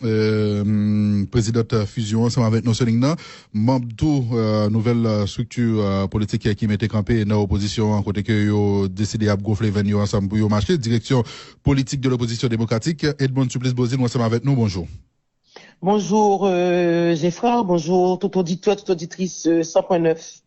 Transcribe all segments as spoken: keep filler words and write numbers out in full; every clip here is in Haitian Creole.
euh, prezidant Fusion ansanm avèk nou sou liy nan, manm tou euh, nouvèl euh, estrikti euh, politik ki mete kanpe nan opozisyon an, kote ke yo deside ap gonfle venn yo ansanm pou yo mache. Direksyon politik de l'opposition démocratique, Edmonde Supplice Beauzile, ou ansanm avèk nou, bonjou. Bonjour euh, Geffrard, bonjour tout auditeur, toute auditrice euh, cent point neuf.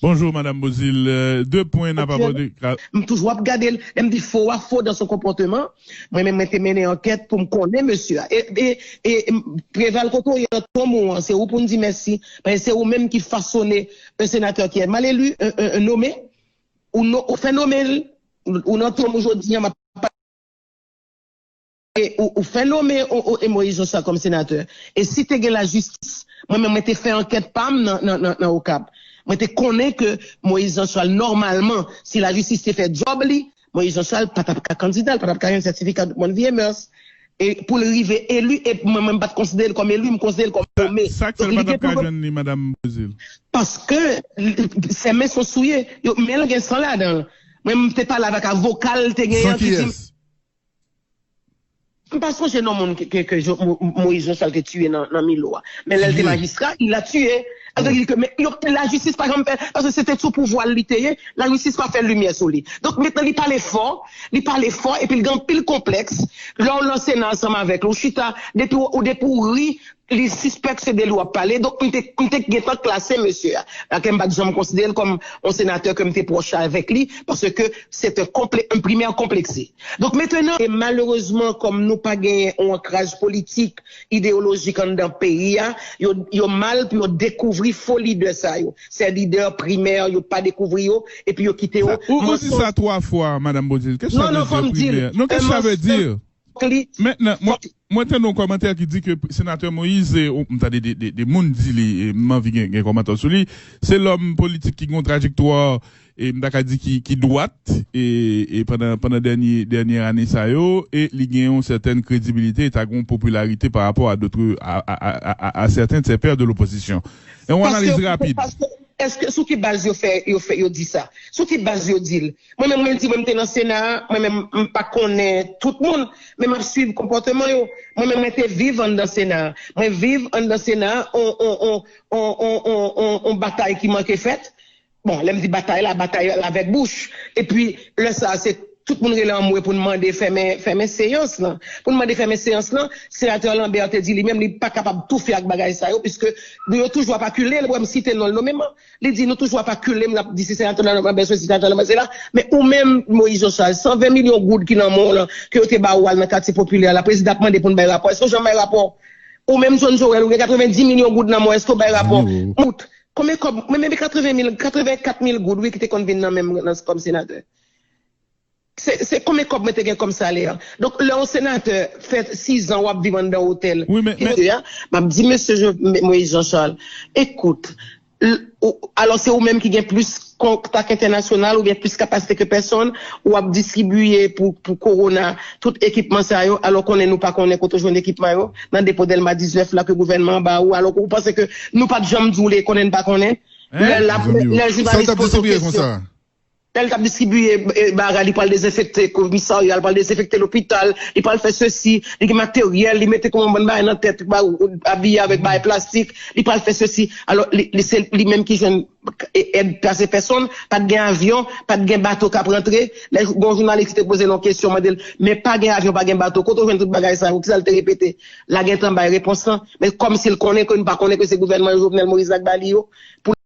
Bonjou madanm Beauzile. De pwen n ap abòde. M toujou ap gade l, lè m di fo a fo dans son comportement. Mwen menm mwen te mennen ankèt pou m konnen mesye a. E, e, e Preval kote w ye nan tonm ou an, se ou pou n di mèsi. Paske se ou menm ki fasone un sénateur qui est mal élu, un, un, un nommé. Ou, no, ou fè nome l, ou nan tonm ou jodi an, m ap e ou, ou fè nome o, o, e Moïse Jean Charles kòm senatè. E si te gen lajistis, mwen menm mwen te fè ankèt pa m nan, nan, nan, nan Okap. Mwen te konnen ke Moïse Jean Charles, nòmalman, si lajistis te fè djòb li, Moïse Jean Charles pa t ap ka kandida, l pa t ap ka jwenn sètifika de bonne vie et mœurs. E pou l rive eli, e mwen, mwen m pa t konsidere l kòm eli, m konsidere l kòm nome. Sa k fè l pa t ap ka jwenn li, madanm Beauzile? Paske ses mains sont souillées. Yo, men l gen san ladan l. Mwen, m te pale avèk avoka l te genyen ki di m. M pa sonje non moun ke, ke, ke Moïse Jean Charles te tiye nan, nan Milo a. Men lè l te majistra, il a tué. Sa vle di ke men, yo, lajistis pa janm fè, paske se te sou pouvwa l li te ye, lajistis pa fè limyè sou li. Donk, mentnan, li pale fò, li pale fò, epi l gen anpil konplèks. Lè w nan Sena ansanm avèk l, ou chita, depi w, depi w ri, li sispèk se de li w ap pale. Donk, m te, m te gentan klase mesye a. Paske m pa t janm konsidere l kòm yon senatè ke m te pwòch avèk li, paske se te konple, yon primè konplekse. Donk, mentnan, e malerezman, kòm nou pa genyen yon ankraj politik, ideyolojik anndan peyi a, yo, yo mal pou yo dekouvri fo lidè sa yo. Se lidè primè, yo pa dekouvri yo, epi yo kite yo. Ou, ou di sa twa fwa, madanm Beauzile. Kè sa vle di primè? Non, kè sa vle di? Mentnan, mwen, mwen tande yon kòmantè ki di ke senatè Moïse, e, m tande de, de, de moun di li, e m anvi gen, gen kòmantè sou li, se lòm politik ki gen yon trajektwa, e m ta ka di ki, ki dwat, e, e pandan, pandan dènye, dènye ane sa yo, e li gen yon sètèn kredibilite, e ta gen yon popilarite pa rapò a dòt, a, a, a, a, a sèten de ses pairs de l'opposition. E yon analiz rapid. Èske sou ki baz yo fè, yo fè, yo di sa? Sou ki baz yo di l? Mwen menm, mwen di, mwen m te nan Sena a, mwen menm, m pa konnen tout moun, men m ap swiv konpòteman yo. Mwen menm, mwen te viv anndan Sena a. Mwen viv anndan Sena a, on, on, on, on, on, on, on, on batay ki manke fèt. Bon, lè m di batay la, batay la avèk bouch. Epi, lè sa a, se tout moun rele anmwe pou n mande fèmen, fèmen seyans lan. Pou n mande fèmen seyans lan, senatè Lambert te di li menm, li pa kapab toufe ak bagay sa yo, piske yo toujou ap akile l, wè m site non l nomeman. Li di nou toujou ap akile m, n ap di se senatè Lambert sesi, senatè Lambert sela. Men ou menm, Moïse Jean Charles, san ven milyon goud ki nan men w lan, ke yo te ba ou al nan katye popilè la, prezidan ap mande pou n bay rapò. Èske w janm bay rapò? Ou menm John Joël, ou gen katrevendi milyon goud nan men w, èske w bay rapò? Mout. Konbyen kòb? Mwen menm katreven mil, katrevenkat mil goud, wi, ki te konn vin nan men m nan, kòm senatè. Se, se konbyen kòb mwen te gen kòm salè? Donk, lè yon senatè fè sizan w ap viv anndan otèl, ki te a, m ap di mesye Moïse Jean Charles, ekout, alò se ou menm ki gen plis kontak entènasyonal, ou gen plis kapasite ke pèsonn, w ap distribiye pou, pou kowona, tout ekipman sa yo, alò konnen nou pa konnen kote w jwenn ekipman yo, nan depo Dèlma diznèf la ke gouvènman an ba ou, alò ou panse ke nou pa t janm di w li konnen n pa konnen? Lè l ap, lè jounalis poze w kesyon. Lè l t ap distribiye bagay, li pral dezenfekte komisarya, li pral dezenfekte lopital, li pral fè sesi, li gen materyèl, li mete kòman bann bagay nan tèt, abiye avèk bagay plastik, li pral fè sesi. Alò, li, li se li menm ki jwenn èd pase pèsonn, pa t gen avyon, pa t gen bato k ap rantre. Lè yon jounalis ki te poze l yon kesyon, mande l, men pa gen avyon, pa gen bato, kote w jwenn tout bagay sa yo? Kisa l te repete? La gentan bay repons lan, men kòmsi l konnen ke nou pa konnen ke se gouvènman Jovenel Moïse la k ba li yo.